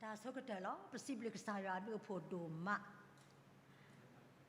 တၢ်ဆိကတၢၢ်လီၤ. ပစံးဘျုးကစၢ်ယွၤအဘျုးအဖှိၣ်ဒိၣ်မး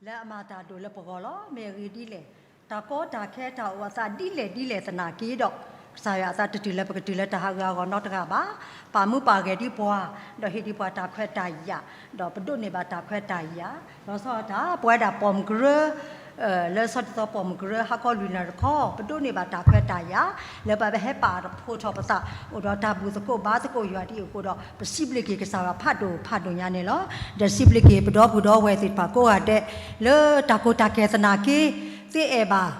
လၢအမၤတၢ်ဒိၣ်လၢပဂီၢ်လီၤ. မ့ၢ်အဂ့ၢ်ဒ်လဲၣ်, တၢ်ကီတၢ်ခဲတၢ်အိၣ်အသးဒ်လဲၣ်ဒ်လဲၣ်သနာ်က့ဒီး, ကစၢ်ယွၤအသးတတုၤလၢပကတုၤလၢတၢ်ဟးဂူာ်ဟးဂီၤနီတဂၤဘၣ်. ပာ်မူပာ်ဂဲၤဒံးပှၤ, ဒီးဟ့ၣ်ဒံးပှၤတၢ်ခွဲးတၢ်ယာ်, ဒီးပဒိးန့ၢ်ဘၣ်တၢ်ခွဲးတၢ်ယာ်, လီၤဆီဒၣ်တၢ် ပဝဲဒၣ်ပိာ်မုၣ်ကရၢ လၢဆီဒၣ်တၢ်ပိာ်မုၣ်ကရၢဟးခီလွံၢ်နၣ်ရံၣ်တခီ, ပဒိးန့ၢ်ဘၣ်တၢ်ခွဲးတၢ်ယာ် လၢပဘၣ်ဟဲပာ်ဖှိၣ်ထီၣ်ပသး အိၣ်ဒီးတၢ်ဘူၣ်သကိးဘါသကိးယွၤဒ်အံၤအဃိဒီး, ပစံးဘျုးက့ၤကစၢ်ယွၤဖးဒိၣ်ဖးဒိၣ်ညါန့ၣ်လီၤ. ဒီးစံးဘျုးက့ၤပဒီပုၢ်ဒီဝဲၢ်သ့ၣ်တဖၣ်ကိးဂၤဒဲး လၢတၢ်ကိၢ်တၢ်ဂီၤသနာ်က့, သုအဲၣ်ဘၣ်,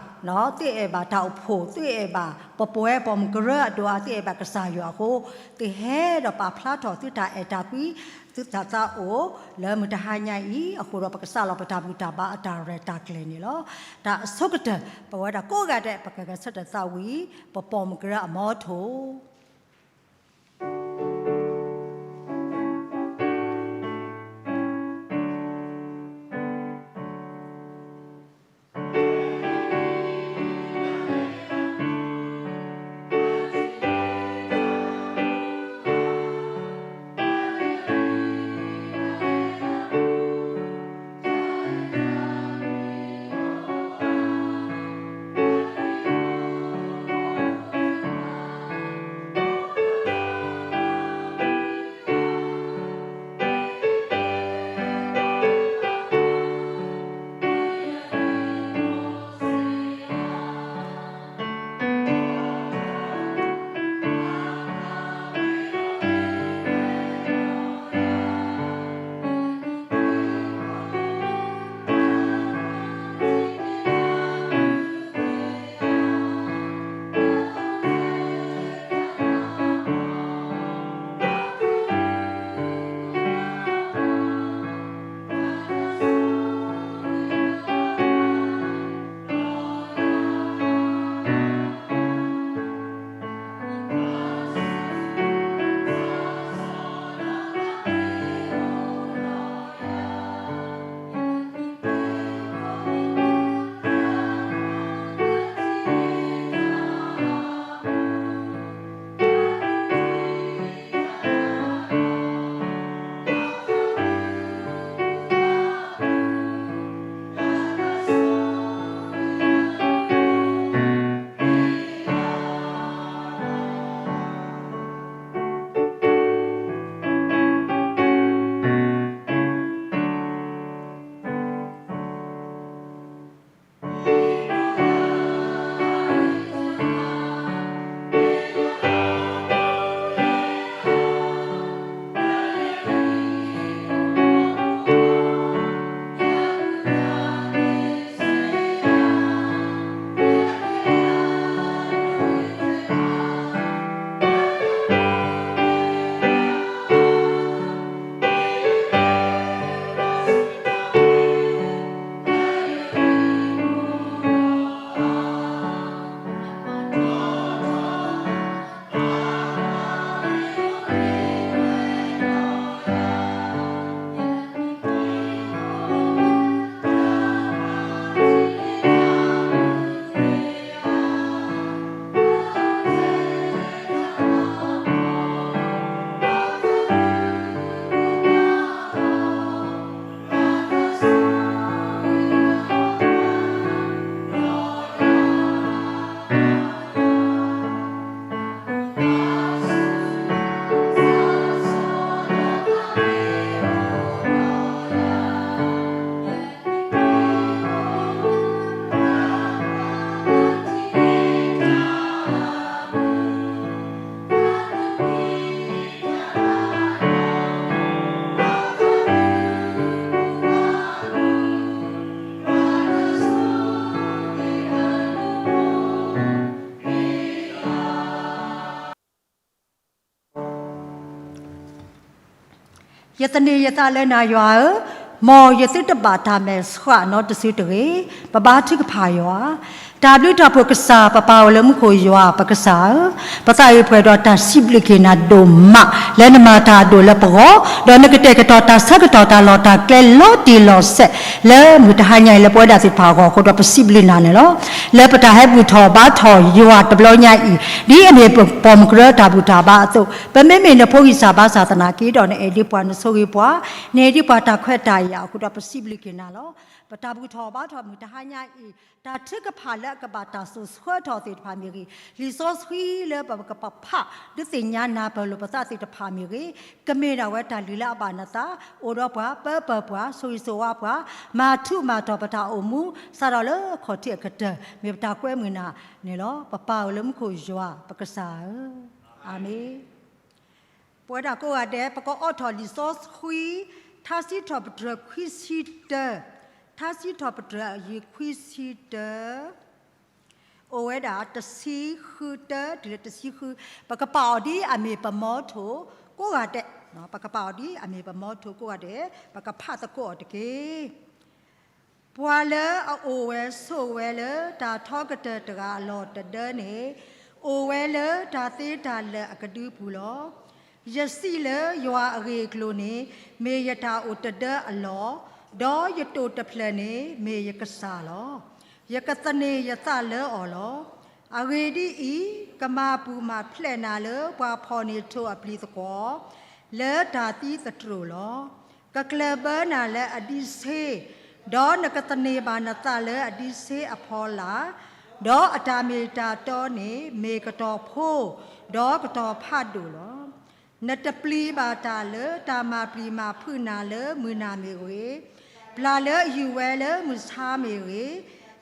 သုအဲၣ်ဘၣ်တၢ်အိၣ်ဖှိၣ်, သုအဲၣ်ဘၣ်ပပှၤပိာ်မုၣ်ကရၢအဒိၣ်အါ, သုအဲၣ်ဘၣ်ကစၢ်ယွၤအဃိ, သုဟဲဒီးပာ်ဖျါထီၣ်သုတၢ်အဲၣ်တၢ်ကွံ သုသးသးအိၣ် လၢမုၢ်တဟါညါအံၤအဃိဒီး, ပကစးလီၤပတၢ်ဘူၣ်တၢ်ဘါအတၢ်ရဲၣ်တၢ်ကျဲၤန့ၣ်လီၤ. တၢ်အဆိကတၢၢ် ပဝဲဒၣ်ကိးဂၤဒဲး ပကဂဲၤဆၢထၢၣ်သးဝံၤ ပပိာ်မုၣ်ကရၢအမီထိၣ်.ယသန့ၤယသးလၢနၤယွၤဧၢ, မ်ယသုတဘၣ်တၢ်မဲာ်ဆှးနီတစုတဂ့ၤ, ပဘါထုကဖၣ်ယွၤ. တၢ်ဘျုးတၢ်ဖှိၣ်ကစၢ် ပပၢ်အိၣ်လၢမူခိၣ်ယွၤပကစၢ်ဧၢ, ပသးအုးပှဲၤဒီးတၢ်စံးဘျုးက့ၤနၤဒိၣ်မး လၢနမၤတၢ်အဒိၣ်လၢပဂီၢ်, ဒီးနကတဲာ်ကတီၤတၢ်ဆၢကတီၢ်တၢ်လီၢ်တၢ်ကျဲလီၤတံၢ်လီၤဆဲး လၢမုၢ်တဟါညါအံၤလၢပဝဲဒၣ်သ့ၣ်တဖၣ်အဂီၢ်အဃိဒီး ပစံးဘျုးနၤန့ၣ်လီၤ. လၢပတၢ်ဟဲဘူၣ်ထီၣ်ဘါထီၣ်ယွၤတဘျီညါအံၤ ဒ်အမ့ၢ်ပိာ်မုၣ်ကရၢတၢ်ဘူၣ်တၢ်ဘါအသိး, ပမ့မ့ၢ်နဖိဂံၢ်စၢ်ဘါစၢ်သနာ်က့ဒီး နအဲၣ်ဒိးပှၤ နဆိၣ်ဂ့ၤပှၤ, နအဲၣ်ဒိးပှၤတၢ်ခွဲးတၢ်ယာ်အဃိဒီး ပစံးဘျုးက့ၤနၤလီၤ. ပတၢ်ဘူၣ်ထီၣ်ဘါထီၣ်မုၢ်တဟါညါအံၤ တၢ်ထုကဖၣ်လၢအကဘၣ်တၢ်စိာ်ဆှၢထီၣ်သ့ၣ်တဖၣ်မ့ၢ်ဂ့ၤ, လံာ်စီဆှံလၢပကပဖး ဒုးသ့ၣ်ညါနၢ်ပၢၢ်လိာ်ပသးသ့ၣ်တဖၣ်မ့ၢ်ဂ့ၤ, ကမ့ၢ်ဒၣ်ဝဲတၢ်လုၢ်လၢအဘၣ်နသး, အိၣ်ဒီးပှၤ, ပၢပၢၢ်ပှၤ, ဆိၣ်ဂ့ၤဆိၣ်ဝါပှၤ, မၤထူးမၤတီၤပတၢ်အိၣ်မူ စးထီၣ်လၢခီၣ်ထံးအကတၢၢ် မ့ၢ်ပတၢ်ကွဲမုာ်နၤန့ၣ်လီၤ. ပပၢ်အိၣ်လၢမူခိၣ်ယွၤပကစၢ်ဧၢ, အၤမ့ၣ်. ပဝဲဒၣ်ကိးဂၤဒဲး ပကအိးထီၣ်လံာ်စီဆှံ ထါစံးထီၣ်ပတြၢၤခွံဆံတၢ, ထါစံးထီၣ်ပတြၢၤအယံၤခွံဆံတၢ, အိၣ်ဝဲဒၣ်တဆံဃုတၢ တုၤလၢတဆံဃု, ပကပာ်အီၤဒ်အမ့ၢ်ပမီထိၣ်ကိးဂၤဒဲး, ပကပာ်အီၤဒ်အမ့ၢ်ပမီထိၣ်ကိးဂၤဒဲး, ပကဖးသကိးအီၤတက့ၢ်. ပှၤလၢအအိၣ်ဝဲဆိးဝဲလၢတၢ်ထီကတၢၢ်တဂၤအလီၢ်တဒၢန့ၣ်, အိၣ်ဝဲလၢတၢ်သ့တၢ်လၢာ်အကဒုပူၤလီၤ. ယစံးလၢယွၤအဂ့ၢ်အကျိၤန့ၣ်, မ့ၢ်ယတၢ်အိၣ်တဒၢအလီၢ်, ဒီးယတိာ်တဖျၢၣ်န့ၣ် မ့ၢ်ယကစၢ်လီၤ. ယကသန့ၤယသးလၢအီၤလီၤ. အဂ့ၢ်ဒ်အံၤ, ကမၤပူၤမၤဖျဲးနၤလၢပှၤဖီၣ်န့ၢ်ထိၣ်အပျံၤသကွီၤ, လၢတၢ်သံသတြိာ်လီၤ. ကကျၢၢ်ဘၢနၤလၢအဒံးဆှံ, ဒီးနကသန့ၤဘၣ်နသးလၢအဒံးဆှံအဖီလာ်, ဒီးအတၢ်မ့ၢ်တၢ်တီန့ၣ် မ့ၢ်ကတီၤဖိ, ဒီးကတီၤဖးဒိၣ်လီၤ. နတပျံၤဘၣ်တၢ်လၢတၢ်မၤပျံၤမၤဖုးနၤလၢမုၢ်နၤမ့ၢ်ဂ့ၤ, ပျၢ်လၢအယူၢ်ဝဲလၢမုၢ်ဆါမ့ၢ်ဂ့ၤ,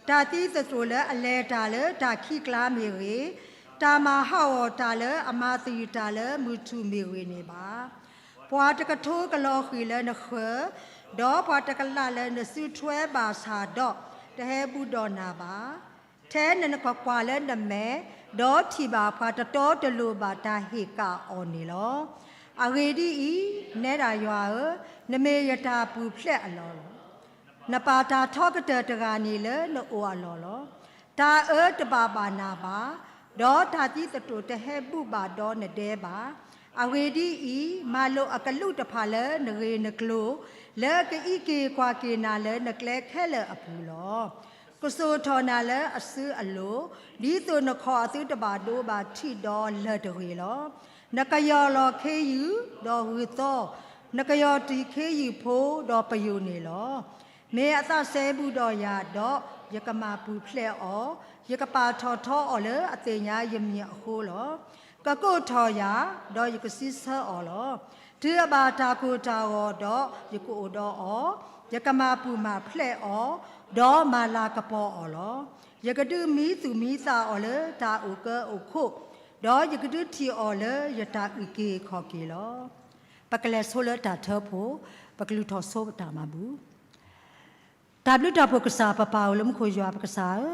တၢ်သံသတြိာ်လၢအလဲၤတၢ်လၢတၢ်ခံးကျါမ့ၢ်ဂ့ၤ, တၢ်မၤဟးဂီၤတၢ်လၢအမၤသယုၢ်တၢ်လၢမုၢ်ထူၣ်မ့ၢ်ဂ့ၤန့ၣ်ဘၣ်. ပှၤတကထိကလီၤဃံၤလၢနဃၢၤ, ဒီးပှၤတကလးလၢနစုထွဲဘၣ်ဆၣ်ဒီး တဟဲဘူးဒီးနၤဘၣ်. ထဲနကကွၢ်လၢနမဲာ်, ဒီးထံၣ်ဘၣ်ပှၤတတီတလိၤဘၣ်တၢ်ဟ့ၣ်ကၣ်အီၤန့ၣ်လီၤ. အဂ့ၢ်ဒ်အံၤ, နဲဒၣ်ယွၤဧၢ, နမ့ၢ်ယတၢ်ပူၤဖျဲးအလီၢ်လီၤ. နပာ်တၢ်ထီကတၢၢ်တဂၤန့ၣ်လၢနအိၣ်အလီၢ်လီၤ. တၢ်အၢတဘၣ်ဘၣ်နၤဘၣ်, ဒီးတၢ်သံသတြိာ်တဟဲဘူးဘၣ်ဒီးနဒဲဘၣ်. အဂ့ၢ်ဒ်အံၤ, မၤလိာ်အကလူးတဖၣ်လၢနဂ့ၢ်နကျိၤ, လၢကအံးက့ၤကွၢ်က့ၤနၤလၢနကျဲခဲလၢာ်အပူၤလီၤ. ကစိာ်ထီၣ်နၤလၢအစုအလိၤ, ဒ်သိးနခီၣ်အသုတဘၣ်ဒိဘၣ်ထံးဒီးလၢၢ်တဂ့ၤလီၤ. နကယီၢ်လီၤခ့ယုၢ်ဒီးဂုၢ်သီ, နကယီၢ်တံၢ်ခ့ယုၢ်ဖိဒီးပယိာ်န့ၣ်လီၤ. မ့ၢ်အသးစဲဘူးဒီးယၤဒီး, ယကမၤပူၤဖျဲးအီၤ, ယကပာ်ထီၣ်ထီအီၤလၢအသ့ၣ်ညါယမံၤအဃိလီၤ. ကကိးထီၣ်ယၤ, ဒီးယကစံးဆၢအီၤလီၤ. တုၤအဘၣ်တၢ်ကိၢ်တၢ်ဂီၤဒီးယကအိၣ်ဒီးအီၤ, ယကမၤပူၤမၤဖျဲးအီၤ, ဒီးမၤလၤကပီၤအီၤလီၤ. ယကဒုးမံသူၣ်မံသးအီၤလၢတၢ်အိၣ်ကၢအိၣ်ခိၣ်, ဒီးယကဒုးထံၣ်အီၤလၢယတၢ်အုၣ်က့ၤခီၣ်က့ၤလီၤ. ပကလဲၤဆိလၢတၢ်ထၢဖှိၣ်, ပကလူၤထီၣ်ဆိပတၢ်မၤဘူၣ်. တၢ်ဘျုးတၢ်ဖှိၣ်ကစၢ် ပပၢ်အိၣ်လၢမူခိၣ်ယွၤပကစၢ်ဧၢ,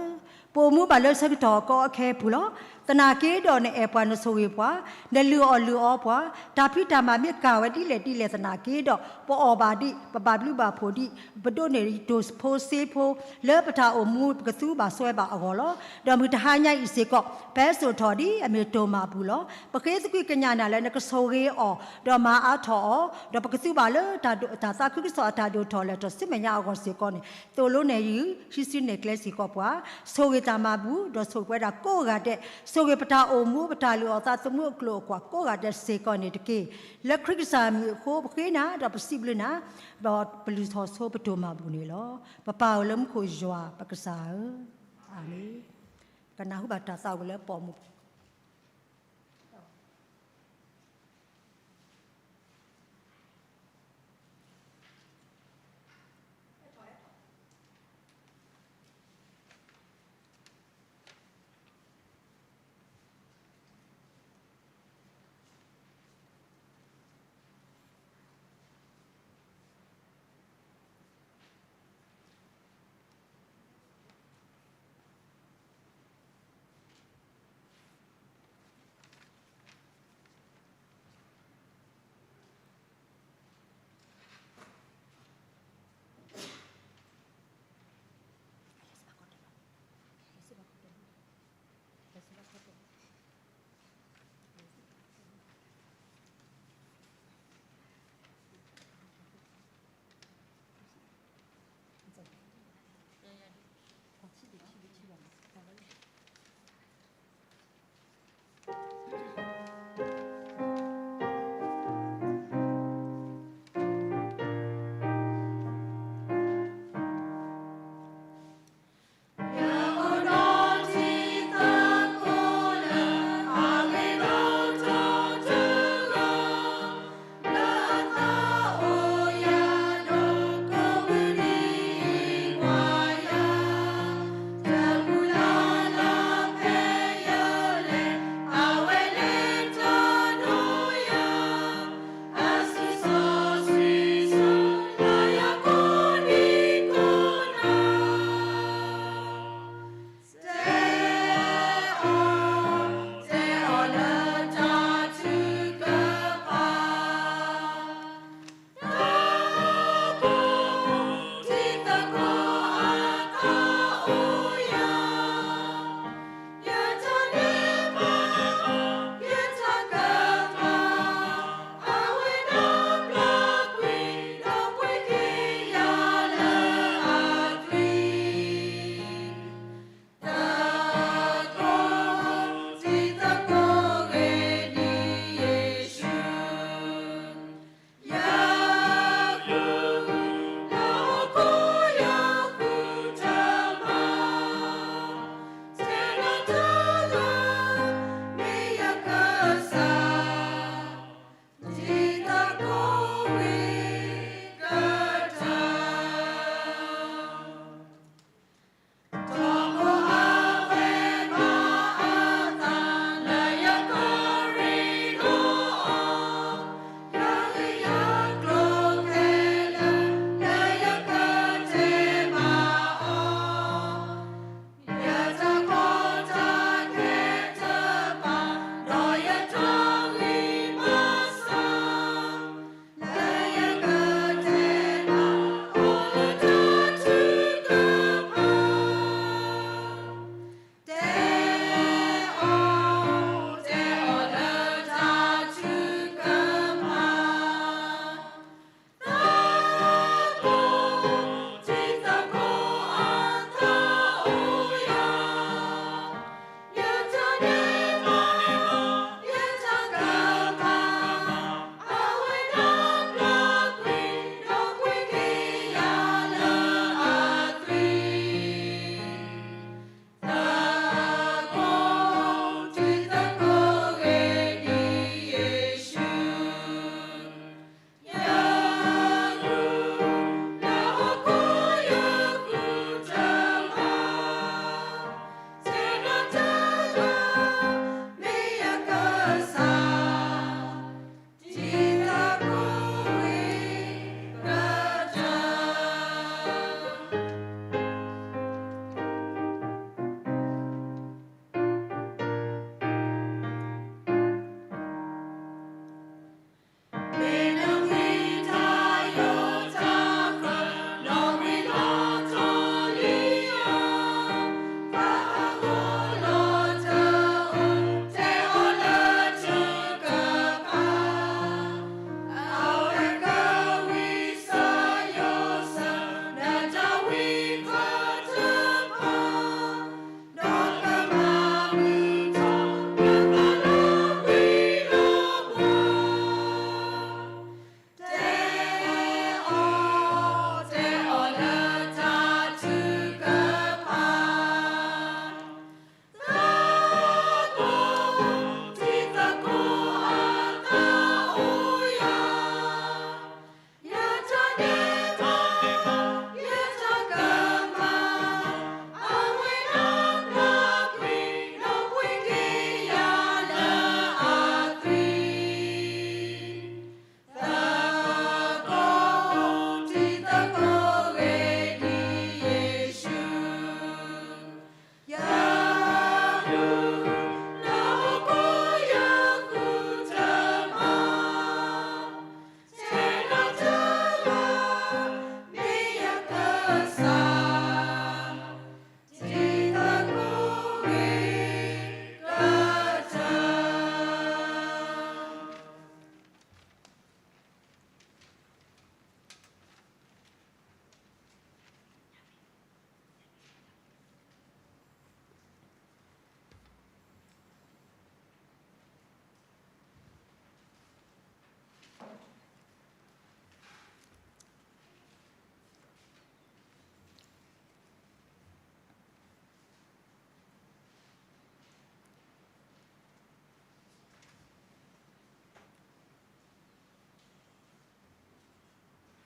ပအိၣ်မူဘၣ်လၢဆၢကတီၢ်အကီအခဲအပူၤလီၤ. သနာ်က့ဒီးနအဲၣ်ပှၤ နဆိၣ်ဂ့ၤပှၤ, နလုၢ်အီၣ်လုၢ်အီပှၤ, တၢ်ဖံးတၢ်မၤမ့ၢ်ကၢ်ဝဲဒ်လဲၣ်ဒ်လဲၣ်သနာ်က့ဒီး ပအီၣ်ဘၣ်ဒံး, ပဘၣ်ဘျုးဘၣ်ဖှိၣ်ဒံး, ပဒိးန့ၢ်တိၢ်ဖိစ့ဖိ လၢပတၢ်အိၣ်မူ ပကသူဘၣ်စွဲဘၣ်အဂီၢ်လီၤ. ဒီးမုၢ်တဟါညါအံၤစ့ၢ်ကီး ပဟဲစိာ်ထီၣ်ဒ်အမ့ၢ်တိၢ်မၤဘူၣ်လီၤ. ပဃ့သကွံာ်ကညးနၤလၢနကဆိၣ်ဂ့ၤအီၤ, ဒီးမၤအါထီၣ်အီၤ, ဒီးပကသူဘၣ်လၢတၢ်သးခုကစီၣ်အတၢ်ဒိၣ်ထီၣ်လၢာ်ထီၣ်ဆူမဲာ်ညါအဂီၢ်စ့ၢ်ကီးန့ၣ်, သိၣ်လိနဲၣ်ယုၢ် ဟံးစုနဲၣ်ကျဲစ့ၢ်ကီးပှၤ, ဆိၣ်ဂ့ၤတၢ်မၤဘူၣ်, ဒီးဆိၣ်ဂ့ၤပဝဲဒၣ်ကိးဂၤဒဲး, ဆိၣ်ဂ့ၤပတၢ်အိၣ်မူ ပတၢ်လုၢ်အီၣ်သးသမူအကျိာ်အကွာ်ကိးဂၤဒဲးစ့ၢ်ကီးန့ၣ်တက့ၢ်. လၢခရံာ်ကစၢ်မံၤအဃိ ပဃ့နၤဒီးပစံးဘျုးနၤ, ဒီးပလုၢ်ထီၣ်ဆိပတိၢ်မၤဘူၣ်န့ၣ်လီၤ. ပပၢ်အိၣ်လၢမူခိၣ်ယွၤပကစၢ်ဧၢ, အၤမ့ၣ်. ကနၢ်ဟူဘၣ်တၢ်သးဝံၣ်လၢပိာ်မုၣ်